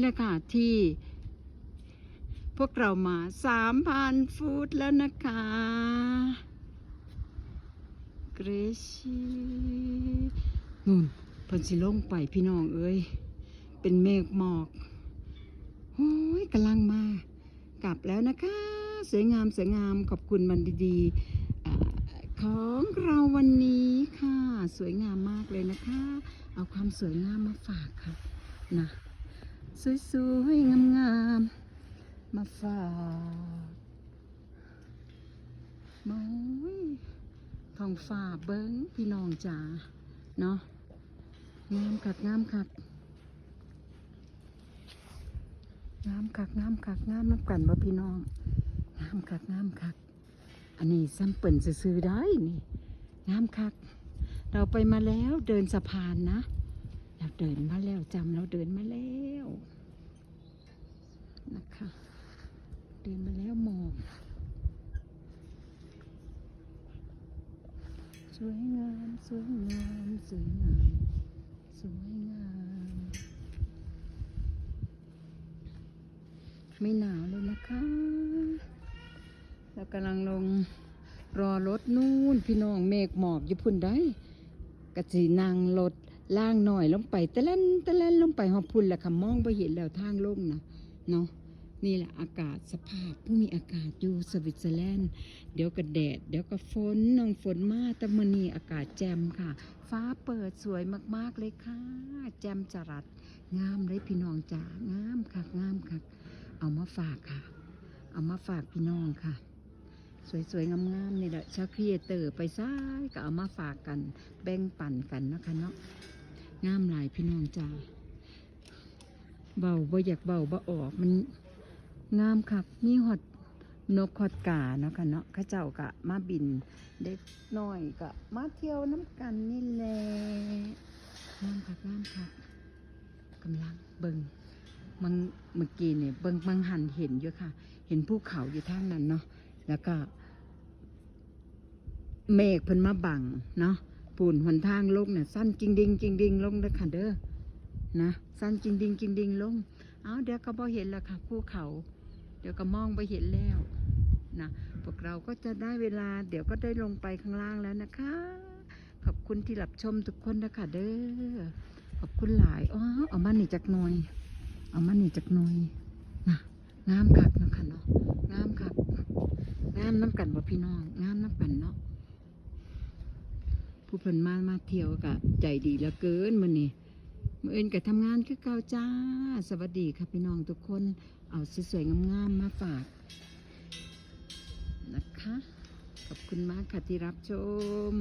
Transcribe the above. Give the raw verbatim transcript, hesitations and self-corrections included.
นี่แหละค่ะที่ พวกเรามาสามพัน ฟุตแล้วนะคะ เกรชีนู่นเพิ่นสิลงไปพี่น้องเอ้ย เป็นเมฆหมอก โอ้ยกำลังมา กลับแล้วนะคะ สวยงามสวยงาม ขอบคุณวันดีๆอ่าของเราวันนี้ค่ะ สวยงามมากเลยนะคะ เอาความสวยงามมาฝากค่ะนะ สวยๆงามๆมาฝาก โอ้ยท้องฟ้าเบิ่งพี่น้องจ๋าเนาะ งามคักงามคัก งามคักงามคัก งามนำกันบ่พี่น้อง งามคักงามคัก อันนี้ซ้ำเปิ้นซื่อๆได้นี่ งามคัก เราไปมาแล้วเดินสะพานนะ เราเดินมาแล้วจำเราเดินมาแล้วนะคะ เดินมาแล้วหมอก สวยงามสวยงามสวยงามสวยงาม ไม่หนาวเลยนะคะ เรากำลังลงรอรถนู่นพี่น้อง เมฆหมอกอยู่พุ่นได้ กะสินั่งรถล่างหน่อยลงไปตะแล่นตะแล่นลงไปฮอดพุ่นแหละค่ะ มองบ่เห็นแล้วทางลงนะเนาะ นี่แหละอากาศสภาพภูมิอากาศอยู่สวิตเซอร์แลนด์ เดี๋ยวก็แดด เดี๋ยวก็ฝน น้องฝนมา แต่มื้อนี้อากาศแจ่มค่ะ ฟ้าเปิดสวยมากๆเลยค่ะ แจ่มจรัส งามเลยพี่น้องจ๋า งามคักงามคัก เอามาฝากค่ะ เอามาฝากพี่น้องค่ะ สวยๆงามๆนี่แหละ ชาวครีเอเตอร์ไปซ้ายก็เอามาฝากกัน แบ่งปันกันนะคะเนาะ งามหลายพี่น้องจ๋า เว้าบ่อยากเว้าบ่ออก มันงามคัก มีฮอดนกฮอดกาเนาะค่ะเนาะ เขาเจ้าก็มาบิน เด็กน้อยก็มาเที่ยวนำกันนี่แหละ งามคักงามคัก กำลังเบิ่ง มัง เมื่อกี้นี่เบิ่ง มังหันเห็นอยู่ค่ะ เห็นภูเขาอยู่ทางนั้นเนาะ แล้วก็ เมฆเพิ่นมาบังเนาะ ปูนหนทางลงน่ะ สั้นจริงดิงจริงดิงลงเด้อค่ะเด้อ นะ สั้นจริงดิงจริงดิงลง เอาเดี๋ยวก็บ่เห็นแล้วค่ะ ภูเขา เดี๋ยวก็มองบ่เห็นแล้วนะ พวกเราก็จะได้เวลา เดี๋ยวก็ได้ลงไปข้างล่างแล้วนะคะ ขอบคุณที่รับชมทุกคนนะคะเด้อ ขอบคุณหลาย อ๋อ เอามานี่จักหน่อย เอามานี่จักหน่อย นะ งามคักเนาะค่ะเนาะ งามคัก งามนำกันบ่พี่น้อง งามนำกันเนาะ ผู้เพิ่นมา มาเที่ยวก็ใจดีเหลือเกินมื้อนี้ มื้ออื่นก็ทำงานคือเก่าจ้า สวัสดีค่ะพี่น้องทุกคน เอาสวยๆงามๆมาฝากนะคะ ขอบคุณมากค่ะที่รับชม